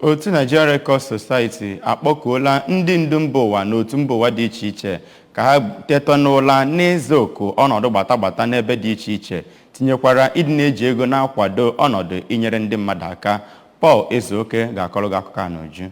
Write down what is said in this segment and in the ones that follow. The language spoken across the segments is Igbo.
Otu Nigeria Red Cross Society akpọkuola ndị ndu mba ụwa na otu mba ụwa dị iche iche ka ha teta n'ụla n'ịza oku ọnọdụ gbata gbata n'ebe dị iche iche, tinyekwara ịdị na-eji ego na-akwado ọnọdụ inyere ndị mmadụ aka. Paul Ezeoke ga-akọrọ gị akụkọ a n'uju.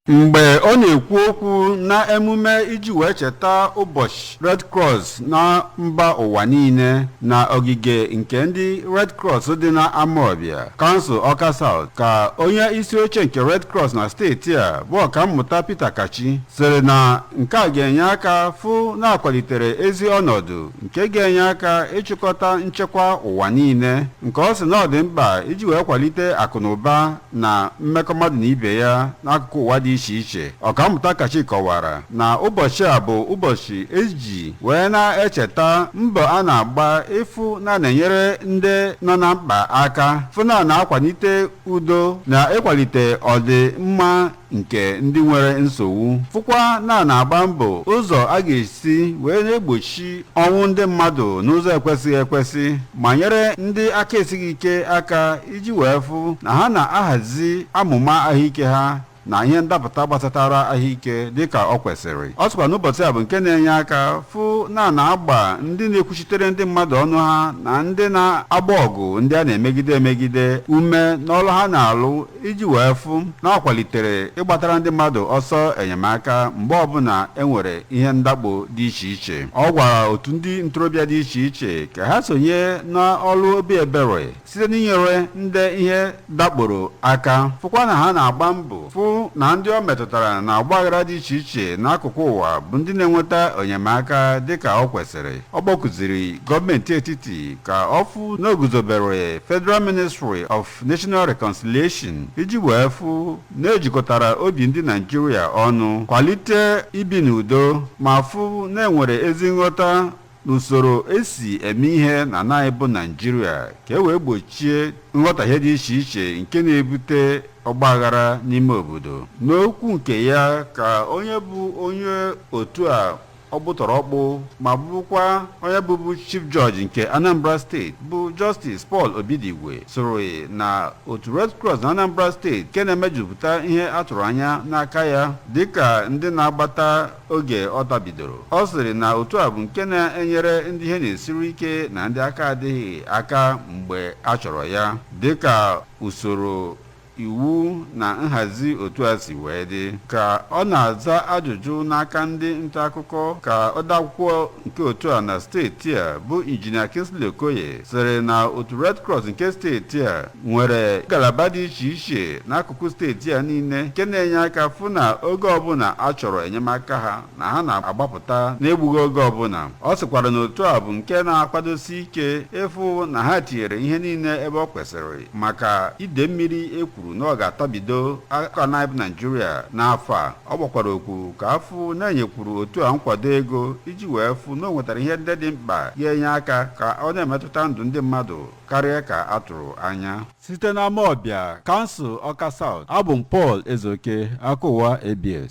Mgbe ọ na-ekwu okwu na emume iji wee cheta ụbọchị Red Cross na mba ụwa niile na ogige nke ndị Red Cross dị na Amawbịa, Kansụl Ọka South, ka onye isi oche nke Red Cross na steeti a, bụ Ọkammụta Peter Kachi, sịrị na nke a ga-enye aka fụ na-akwalitere ezi ọnọdụ nke ga-enye aka ịchịkọta nchekwa ụwa niile, nke ọ sị na ọ dị mkpa iji wee kwalite akụnụba na mmekọ mmadụ na ibe ya n'akụkụ ụwa dị iche iche. Ọkammụta Kachi kọwara na ụbọchị a bụ ụbọchị eji wee na-echeta mbọ a na-agba ịfụ na na-enyere ndị nọ na mkpa aka, fụ na na-akwalite udo na ịkwalite ọdịmma nke ndị nwere nsogbu, fụkwa na na-agba mbọ ụzọ a ga-esi wee na-egbochi ọnwụ ndị mmadụ n'ụzọ ekwesịghị ekwesị, ma nyere ndị aka esighị ike aka iji wee fụ na ha na-ahazi amụma ahụike ha na ihe ndapụta gbasatara ahụike dịka ọ kwesịrị. Ọ sịkwa n'ụbọchị a bụ nke na-enye aka fụ na na-agba ndị na-ekwuchitere ndị mmadụ ọnụ ha na ndị na-agba ọgụ ndị a na-emegide emegide ume n'ọrụ ha na-alụ iji wee fụ na akwalitere ịgbatara ndị mmadụ ọsọ enyemaka mgbe ọbụla e nwere ihe ndakpo dị iche iche. Ọ gwara otu ndị ntorobịa dị iche iche ka ha sonye n'ọrụ obi ebere site n'inyere ndị ihe dakporo aka, fụkwa na ha na-agba mbọ fụ na ndị ọ metụtara na ọgbaghara dị iche iche n'akụkụ ụwa bụ ndị na-enweta enyemaka dịka ọ kwesịrị. Ọ kpọkụziri gọọmenti etiti ka ọ fụ na o guzobere Federal Ministry of National Reconciliation iji wee fụ na ejikọtara obi ndị Naijiria ọnụ, kwalite ibi n'udo, ma fụ na enwere ezi nghọta n'usoro esi eme ihe na anaghị bụ Naijiria, ka e wee gbochie nghọtahie dị iche iche nke na-ebute ọgbaghara n'ime obodo. N'okwu nke ya, ka onye bụ onye otu a ọgbụtọrọkpụ ma bụrụkwa onye bụbu Chief Judge nke Anambra Steeti, bụ Justice Paul Obidigwe, soro na otu Red Cross na Anambra Steeti nke na-emejupụta ihe a tụrụ anya n'aka ya dịka ndị na-agbata oge ọ tabidoro. Ọ sịrị na otu a bụ nke na-enyere ndị ihe na-esiri ike na ndị aka adịghị aka mgbe a chọrọ ya, dịka usoro iwu na nhazi otu a si wee dị. Ka ọ na-aza ajụjụ n'aka ndị nta akụkọ, ka odeakwụkwọ nke otu a na steeti a, bụ Injinia Kingsley Okoye, sịrị na otu Red Cross nke steeti a nwere ngalaba dị iche iche n'akụkụ steeti a niile nke na-enye aka fụ na oge ọbụla a chọrọ enyemaka ha, na ha na-agbapụta n'egbughị oge ọbụla. Ọ sịkwara na otu a bụ nke na-akwadosi ike ịfụ na ha tinyere ihe niile ebe ọ kwesịrị maka ide mmiri e kwuru na ọ ga-atabido aka na Naijiria n'afọ a. Ọ gbakwara okwu ka afụ na-enyekwuru otu a nkwado ego iji wee fụ na o nwetara ihe ndị dị mkpa ga-enye aka ka ọ na-emetụta ndụ ndị mmadụ karịa ka a tụrụ anya. Site n'Amawbịa, Kansụl Ọka South, abụ m Paul Ezeoke, Akụwa ABS.